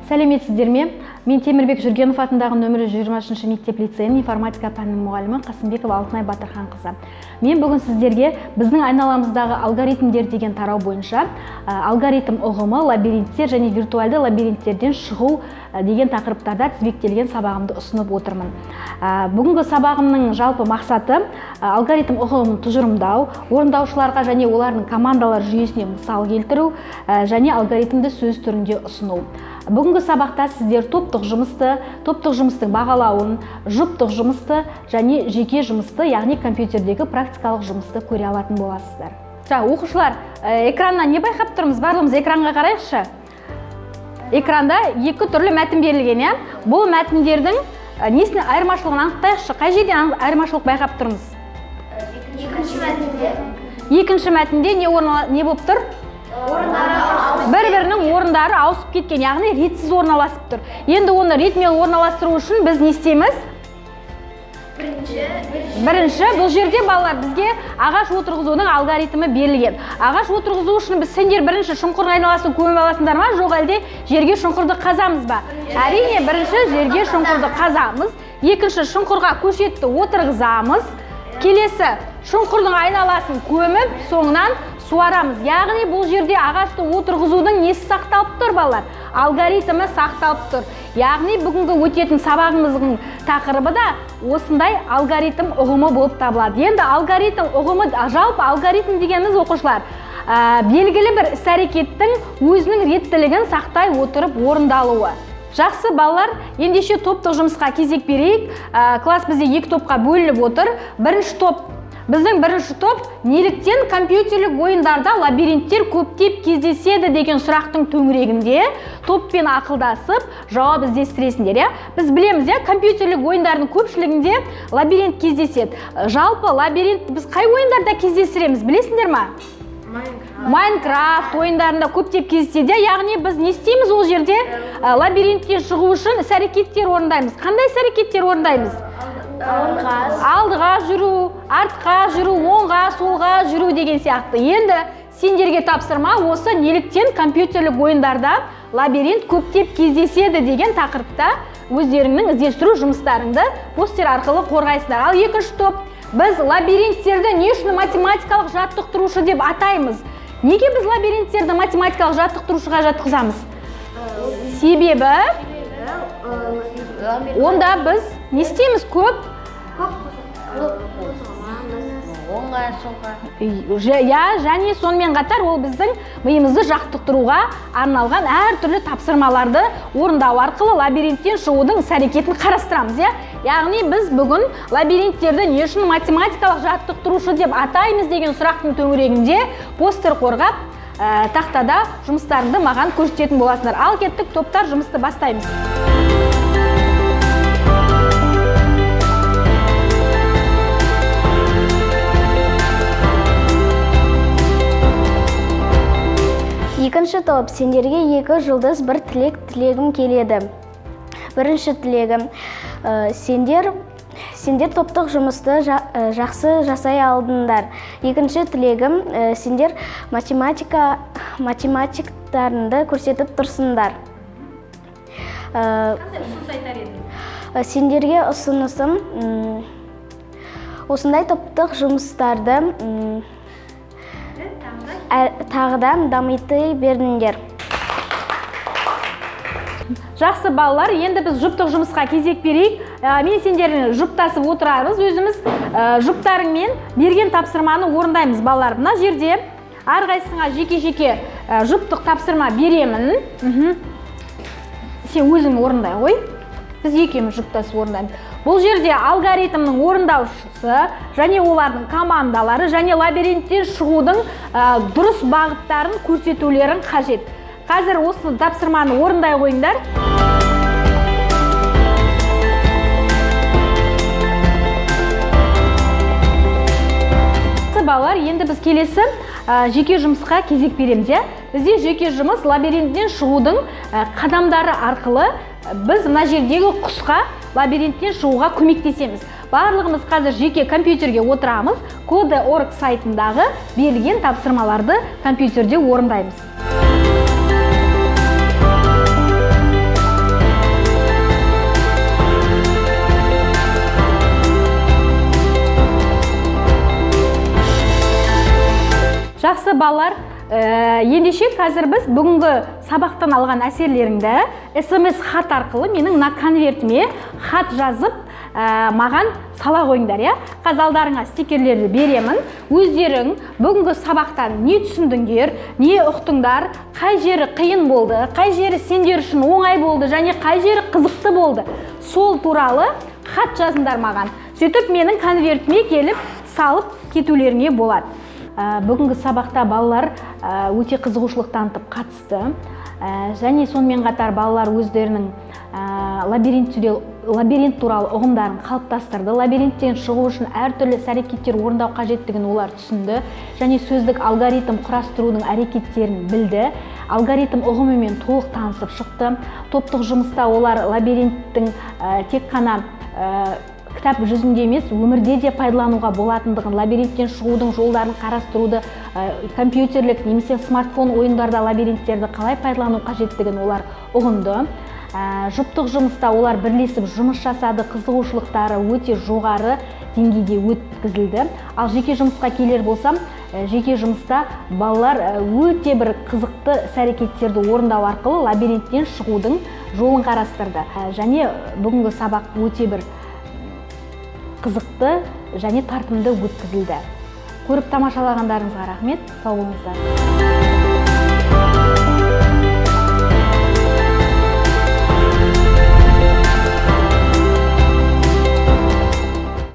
Сәлеметсіздер ме? Мен Темірбек Жүргенов атындағы нөмірі 23 мектеп лицейінің информатика пәнінің мұғалімі Қасымбекова Алтынай Батырханқызы. Мен бүгін сіздерге біздің айналамыздағы алгоритмдер деген тарау бойынша алгоритм ұғымы, лабиринттер және виртуальды лабиринттерден шығу деген тақырыптарда тізбектелген сабағымды ұсынып отырмын. Бүгінгі сабағымның жалпы мақсаты алгоритм ұғымын тұжырымдау, орындаушыларға және олардың командалар жүйесіне мысал келтіру және алгоритмді сөз түрінде ұсыну. Бүгінгі сабақта сіздер топтық жұмысты, топтық жұмыстың бағалауын, жұптық жұмысты және жеке жұмысты, яғни компьютердегі практикалық жұмысты көре алатын боласыздар. Оқушылар, экраннан не байқап тұрмыз? Барлығымыз экранға қарайықшы. Экранда екі түрлі мәтін берілген, иә? Бұл мәтіндердің несіне айырмашылығын анықтайықшы. Қай жерден айырмашылық байқап тұрмыз? Екінші мәтінде. Екінші мәтінде не болып тұр? Бір-бірінің орындары ауысып кеткен, яғни ретсіз орналасып тұр. Енді оны ретмен орналастыру үшін біз не істейміз? Бірінші, бұл жерде балалар бізге ағаш отырғызудың алгоритмі берілген. Ағаш отырғызу үшін біз сендер бірінші шұңқырдың айналасын көміп аласыңдар ма, жоқ әлде жерге шұңқырды қазамыз ба? Әрине, бірінші жерге шұңқырды қазамыз, екінші шұңқырға көшетті отырғызамыз, келесі шұңқырдың айналасын көміп, соңынан суарамыз. Яғни бұл жерде ағашты отырғызудың несі сақталып тұр, балалар? Алгоритмі сақталып тұр. Яғни бүгінгі өтетін сабағымыздың тақырыбы да осындай алгоритм ұғымы болып табылады. Енді алгоритм ұғымы, жалпы алгоритм дегеніміз оқушылар, белгілі бір іс-әрекеттің өзінің реттілігін сақтай отырып орындалуы. Жақсы, балалар, ендеше топтық жұмысқа кезек берейік. Класс бізде екі топқа бөлініп отыр. Бірінші топ, біздің бірінші топ неліктен компьютерлік ойындарда лабиринттер көптеп кездеседі деген сұрақтың төңірегінде топпен ақылдасып жауап іздестіресіңдер, иә? Біз білеміз, иә, компьютерлік ойындардың көпшілігінде лабиринт кездеседі. Жалпы лабиринт біз қай ойындарда кездестіреміз, білесіңдер ма? Майнкрафт ойындарында көптеп кездеседі, яғни біз не істейміз ол жерде? Лабиринттен шығу үшін іс-әрекеттер орындаймыз. Қандай іс-әрекеттер орындаймыз? Алдыға жүру, артқа жүру, оңға, солға жүру деген сияқты. Енді сендерге тапсырма осы неліктен компьютерлік ойындарда лабиринт көптеп кездеседі деген тақырыпта өздеріңнің іздестіру жұмыстарыңды постер арқылы қорғайсыңдар. Ал екінші топ, біз лабиринттерді не үшін математикалық жаттықтырушы деп атаймыз? Неге біз лабиринттерді математикалық жаттықтырушыға жатқызамыз? Себебі онда біз не істейміз көп? Оңға, солға. Иә, және сонымен қатар ол біздің миымызды жаттықтыруға арналған әртүрлі тапсырмаларды орындау арқылы лабиринттен шығудың іс-әрекетін қарастырамыз, иә? Яғни біз бүгін лабиринттерді не үшін математикалық жаттықтырушы деп атаймыз деген сұрақтың төңірегінде постер қорғап, тақтада жұмыстарыңды маған көрсететін боласыңдар. Ал кеттік, топтар, жұмысты бастаймыз. Екінші топ, сендерге екі жұлдыз бір тілек тілегім келеді. Бірінші тілегім, сендер топтық жұмысты жақсы жасай алдыңдар. Екінші тілегім, сендер математиктарыңды көрсетіп тұрсыңдар. Қандай ұсыныс айтар едің? Сендерге ұсынысым, осындай топтық жұмыстарды, тағы да дамытай беріңдер. Жақсы, балалар, енді біз жұптық жұмысқа кезек берейік. Мен сендермен жұптасып отырамыз, өзіміз, жұптарыңмен берген тапсырманы орындаймыз, балалар. Мына жерде әрқайсыңа жеке-жеке, жұптық тапсырма беремін. Сен өзің орындай ғой. Біз екеуміз жұптасып орындаймыз. Бұл жерде алгоритмнің орындаушысы және олардың командалары және лабиринттен шығудың, дұрыс бағыттарын көрсетулерің қажет. Қазір осы тапсырманы орындай қойыңдар. Балалар, енді біз келесі, жеке жұмысқа кезек береміз, иә? Бізде жеке жұмыс лабиринттен шығудың, қадамдары арқылы біз мына жердегі құсқа лабиринттен шығуға көмектесеміз. Барлығымыз қазір жеке компьютерге отырамыз, Code.org сайтындағы берілген тапсырмаларды компьютерде орындаймыз. Жақсы, балалар. Ендеше қазір біз бүгінгі сабақтан алған әсерлеріңді СМС хат арқылы менің мына конвертіме хат жазып, маған сала қойыңдар, иә. Қазір алдарыңа стикерлерді беремін. Өздерің бүгінгі сабақтан не түсіндіңдер, не ұқтыңдар, қай жері қиын болды, қай жері сендер үшін оңай болды және қай жері қызықты болды, сол туралы хат жазыңдар маған. Сөйтіп менің конвертіме келіп салып кетулеріңе болады. Бүгінгі сабақта балалар өте қызығушылық танытып қатысты. Және сонымен қатар балалар өздерінің лабиринт туралы ұғымдарын қалыптастырды. Лабиринттен шығу үшін әртүрлі іс әрекеттер орындау қажеттігін олар түсінді және сөздік алгоритм құрастырудың әрекеттерін білді. Алгоритм ұғымымен толық танысып шықты. Топтық жұмыста олар лабиринттің тек қана кітап жүзінде емес, өмірде де пайдалануға болатындығын, лабиринттен шығудың жолдарын қарастыруды, компьютерлік немесе смартфон ойындарда лабиринттерді қалай пайдалану қажеттігін олар ұғынды. Жұптық жұмыста олар бірлесіп жұмыс жасады, қызығушылықтары өте жоғары деңгейде өткізілді. Ал жеке жұмысқа келер болсам, жеке жұмыста балалар өте бір қызықты іс әрекеттерді орындау арқылы лабиринттен шығудың жолын қарастырды. Және бүгінгі сабақ өте бір қызықты және тартымды өткізілді. Көріп тамашалағандарыңызға рахмет, сау болыңыздар.